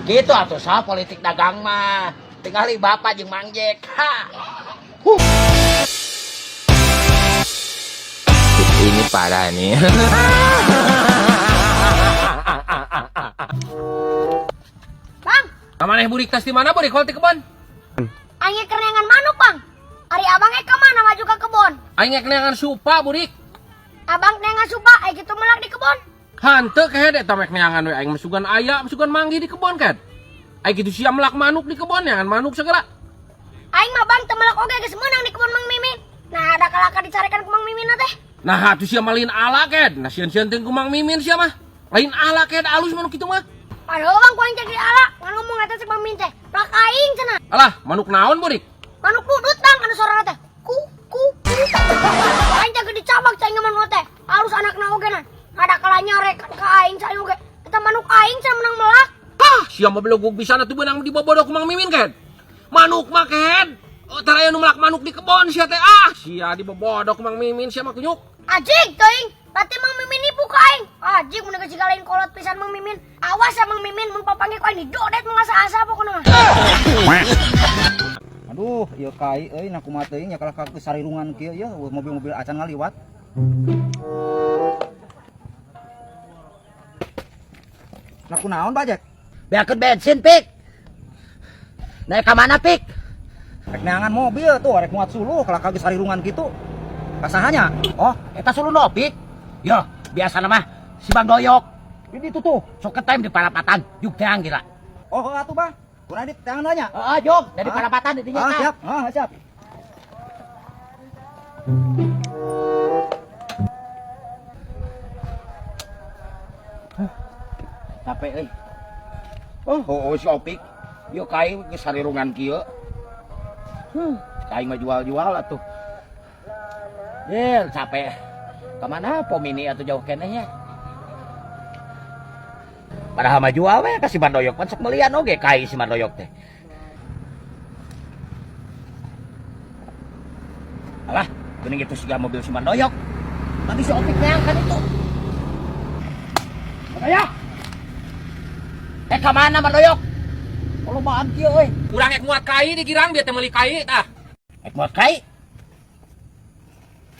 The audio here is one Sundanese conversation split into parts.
Gitu atuh sah politik dagang mah. Tingali bapak jeung Mang Jack. Ha. Ini parah nih. Bang, Kamaneh burik tas di mana burik kalau di kebon? Aing keur neangan manuk, Bang. Ari abang ka mana maju ke kebon? Aing ek neangan supa burik. Abang neangan supa, aing kitu melak di kebon. Hanteu kehed eta mek neangan we aing masukan aya, masukan manggi di kebon kan. Aing kitu sia melak manuk di kebon neangan manuk segala. Aing mah bang teu melak oge geus meunang di kebon Mang Mimin. Nah, ada kalaka dicarekan ku Mang Mimin teh. Nah, atuh sia mah lain ala ked. Nah, sieun-sieun teuing ku Mang Mimin sia mah. Lain ala ked alus manuk kitu mah. Padahal bang ku aing cek di ala, ngan ngomong eta cek Mang Mimin teh. Plak aing cenah. Alah, manuk naon burik? Manuk dudut bang anu sorana teh. Ku ku ku. Aing teh dicabak cai manuk teh. Alus anakna oge na. Ada kala nyarek ka aing cai oge. Eta manuk aing cenah menang melak. Hah, sia mah belogog bisa atuh beunang dibobodo ku Mang Mimin ked. Manuk mah ked. Oh, tara aya nu melak manuk di kebon sia teh. Ah, sia dibobodo ku Mang Mimin sia mah kunyuk. Ajig teuing, berarti Mang Mimin nipu ka aing. Ajig mun geus lain kolot pisan Mang Mimin. Awas ya Mang Mimin mun papanggih ku aing didodet mangasa-asa pokona mah. Aduh, ieu kai euy na kumaha teuing nya kalah ka sarirungan kieu yeuh mobil-mobil acan ngaliwat. Nah kunaon Pak Jack? Beakeun bensin, Pik. Naik ka mana, Pik? Rek neangan mobil tuh rek muat suluh kalah ka geus sarirungan kitu. Kasahanya? Oh, eta suluh no, Pik. Yo, biasa mah si Bang Doyok. Ini itu tuh. Sok ketem di parapatan, juk teang gila. Oh, atuh Bang. Kurang di tangan nanya. Heeh, juk dari Ah. parapatan di dinya Ah, tah. siap. Ah, siap. Capek euy. Oh, oh, si Opik. Yo kai geus sarirungan kieu. Kai mah jual-jual atuh. Yer, capek. Kamana pom ini atuh jauh keneh nya. Padahal mah jual we ka si Mandoyok pan sok melian oge kai si Mandoyok teh. Alah, geuning itu siga mobil si Mandoyok. Tadi si Opik neangkan itu. Mandoyok. Eh ka mana Mandoyok? Lobaan kieu euy. Urang ek muat kai di girang dia teh meuli kai tah. Ek muat kai.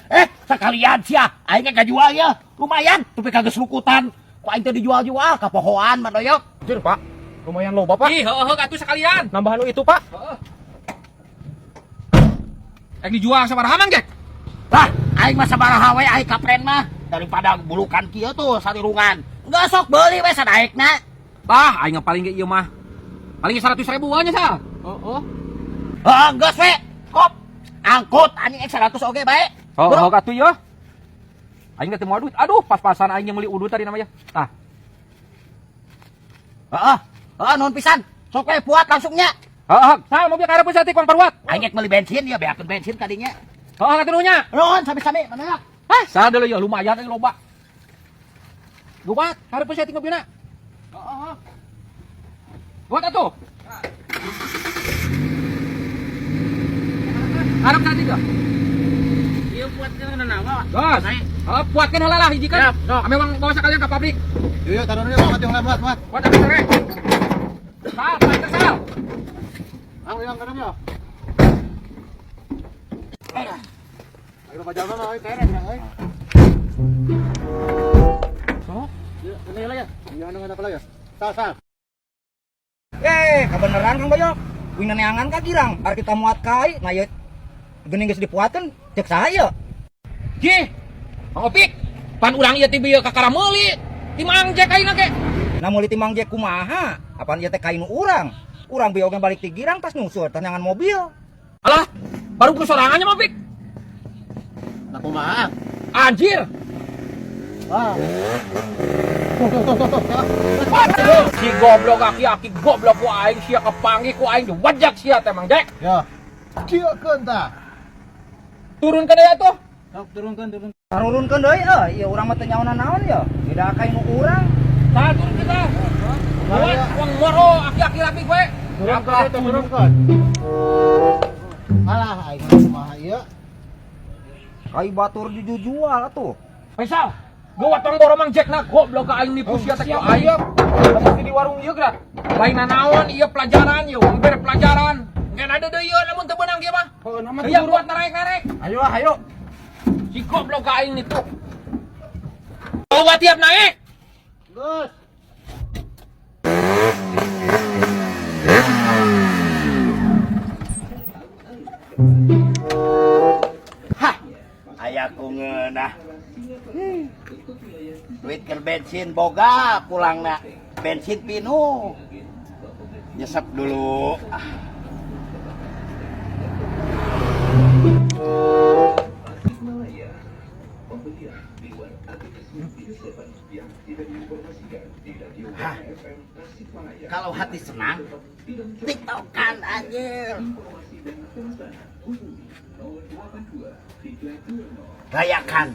Eh, sekalian sia, aing ge kajual ya. Lumayan, tapi kagak lukutan. Ku aing teh dijual-jual ka pohoan Mandoyok. Jujur Pak, lumayan loba Pak. Ih, heueuh atuh sekalian. Nambahan nu itu Pak. Ek dijual sabaraha Mang Jack? Lah, aing mah sabaraha we aing kapren mah daripada bulukan kieu tuh sarirungan. Enggak sok beuli we sadaekna. Tah, aing paling ge ieu mah. Paling ge 100 ribu nya sal. Heeh. Heeh, geus we. Kop. Angkut anjing ek 100 oge bae. Heeh, atuh ya. Aing teh moal duit. Aduh, pas-pasan aing yang meuli udut tadi namanya. Tah, Heeh. Heeh, nuhun pisan. Sok we puat langsungnya. heeh, sal mobil karep saeutik Bang Parwat. Aing ek meuli bensin ya beakeun bensin kadinya. Heeh, atuh nuhunnya. Nuhun sami-sami Mandoyok. Hah, sal deuleu ya lumayan euy loba. Gubat, karep saeutik mobilna. Heeh. Buat atuh. Harap saeutik ya. Ieu puatkeun naon? Gas. Heeh, puatkeun heula lah hijikeun. Siap, sok. Ame wang bawa sekalian ke pabrik. Yuk, taruh dulu muat yang muat muat. Buat atuh sore. Sal, sal, sal. Ang yang kanan ya. Ayo pajaman euy, terek euy. Sok. Ini lagi. Iya, anu apa lagi? Sal, sal. Eh, kebeneran Kang Doyok. Wing neangan ka girang, ar kita muat kai, nah ieu geuning geus dipuatkeun cek saha ieu? Jih, Mang Opik, pan urang ieu ti bieu kakara meuli. Ti Mang Jack ayeuna ge. Nah meuli ti Mang Jack kumaha? Apaan ieu teh kai nu urang? Urang bieu oge balik ti girang tas nyusul neangan mobil. Alah, baru ku sorangannya Mang Opik. Nah kumaha? Anjir. Wah. Tuh, tuh, tuh, tuh, tuh. Si goblok aki-aki goblok ku aing sia kepanggih ku aing diwajak sia teh Mang Jack. Ya. Kieukeun tah. Turunkeun deui atuh. Sok turunkeun, turun. Tarurunkeun deui euy, ieu urang mah teu nyaona naon ya. Beda kai nu urang. Tah turunkeun tah. Buat uang moro aki-aki rapi gue. Turunkeun itu turunkeun. Alah aing mah kumaha ieu? Kai batur dijual atuh. Faisal, gua watong boro Mang Jack na goblok ka aing nipu sia teh ku aing. Pasti di warung ieu geura. Lain nanaon ieu pelajaran ieu, bere pelajaran. Ngan ada deui ieu lamun teu beunang kieu mah. Heuh, nama Hayang buat narek-narek. Ayo ah, ayo. Si goblok ka aing nitu. Bawa tiap naik. Geus. Hah, aya ku ngeunah. Duit keur bensin boga pulangna. Bensin pinuh. Nyesep dulu. Ah. Hah. Kalau hati senang, tiktokan anjir. Rayakan.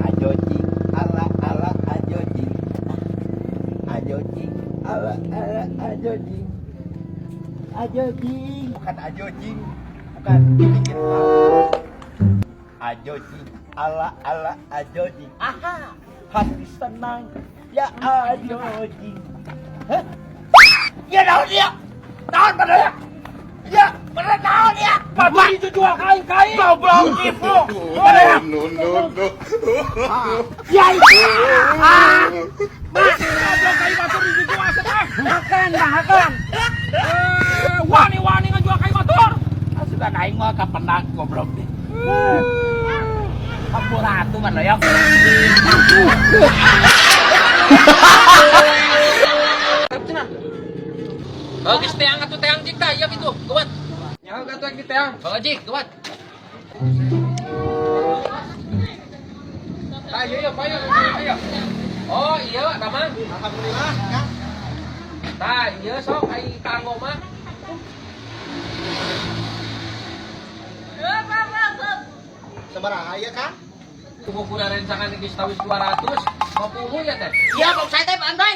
Ajo cing, ala ala ajo cing. Ajo cing, ala ala ajo cing. Ajo cing, bukan ajo cing, bukan bikin ajo cing, ala ala ajo cing. Aha, hati senang ya ajo cing. Hah? Ya naon dia? Naon pada ya? Ya, bener naon ya? Batur itu jual kain kain. Goblok tipu. Pada ya? No, no, no. Ya itu. Ah. Goblok kain batur itu jual setah. Makan, makan. Eh, wani-wani ngejual kain batur. Ah, sudah aing mah kapenang goblok deh. Hampura atuh man ya. Oh, geus teang atuh teang jik tah, iya gitu. Kuat. Nyaho atuh di teang. Oh, jik, kuat. Tah, iya iya, payo, ayo. Oh, iya, damang. Alhamdulillah, Kang. Tah, iya sok ai kanggo mah. Sabaraha ieu, Kang? Kuku rencangan geus tawis 250 ya teh. Iya, bang saya teh pandai.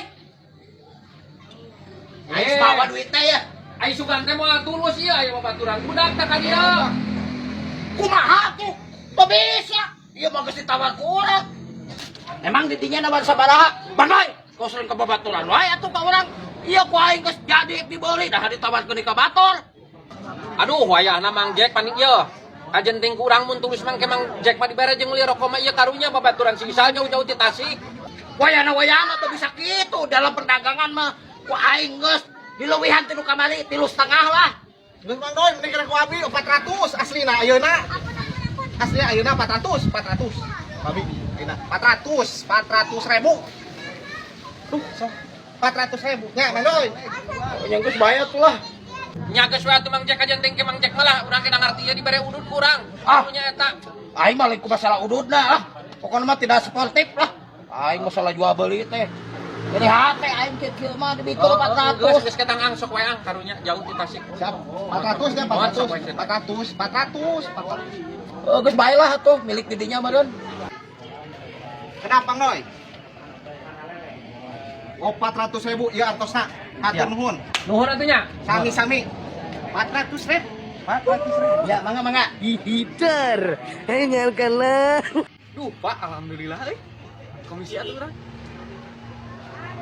Aing Eh. bawa duit teh ya. Ai sugan teh moal tulus ieu aya babaturan budak teh ka dieu. Kumaha tuh? Teu bisa. Ieu mah geus ditawar ku urang. Emang didinya nawar sabaraha? Bandai, kau sering ke babaturan wae atuh ka urang. Ieu ku aing geus jadi dibeli dah ditawarkeun ka batur. Aduh, wayahna Mang Jack panik ieu. Kajenting ku urang mun tulus mang ke Mang Jack mah dibere jeung meuli rokok mah ieu karunya babaturan si Isal jauh-jauh ti Tasik. Wayana-wayana tuh bisa gitu dalam perdagangan mah ku aing geus dileuwihan ti nu kamari 3,5 lah. Geus Mang Doi, mending kena ku abi 400 aslina ayeuna. Asli ayeuna 400, 400. Abi ayeuna 400, 400 ribu. Duh, sok 400 ribu. Nya Mang Doi. Yang geus bayar tuh lah. Nya geus we atuh Mang Jack kajenting ke Mang Jack malah urang kena ngarti ieu dibere udud ku urang. Ah. Karunya eta. Aing mah lain ku masalah ududna ah. Pokoknya mah tidak sportif lah. Aing masalah jual beli teh. Jadi hate aing kieu mah dibikul Geus 400. geus ketang ang sok we ang karunya jauh ti Tasik. Siap. 400 nya 400, 400, 400, 400. Oh, geus bae lah atuh milik didinya meureun. Kenapa Mang Doi? Oh, 400 ribu, iya artosna. Hatur nuhun. Nuhun atuh nya. Sami-sami. 400 ribu. 400 ribu. Ya, mangga mangga. Duh, Pak, alhamdulillah euy. Komisi atuh urang.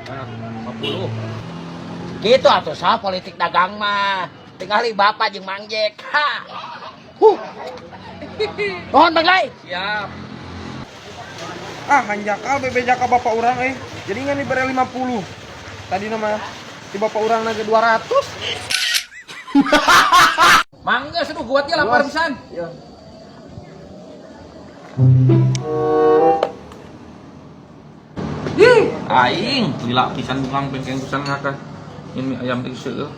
Nah, 50. Gitu atuh sah politik dagang mah. Tingali bapak jeung Mang Jack. Ha. Huh. Nuhun Bang Lai. Siap. Ah, hanjakal bebeja ka bapak urang euy. Jadi ngan dibere 50. Tadi nama di bapak urang nage 200. Mangga seduh kuat ya lapar pisan. Iya. Ih, aing lila pisan tukang bengkeng pisan ngakah. Ini mie ayam teh seueuh.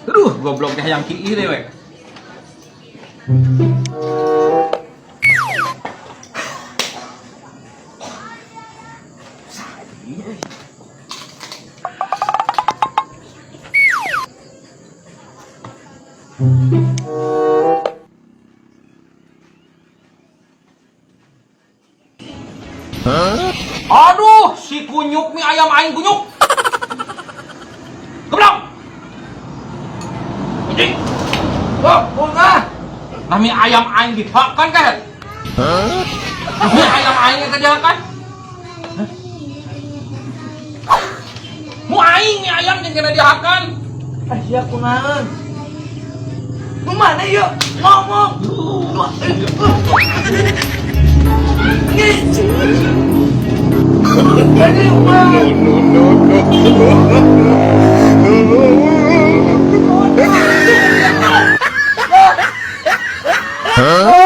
Aduh, goblok teh hayang kieu deh we. Aduh, si kunyuk mie ayam aing kunyuk. Cing. Oh, bunga. Nami ayam aing dihakan kan? Nami ayam aing eta dihakan? Hah? Mu aing nih ayam jeung kena dihakan. Ah, sia kunaon? Nu mana yuk? Ngomong. No, no, no.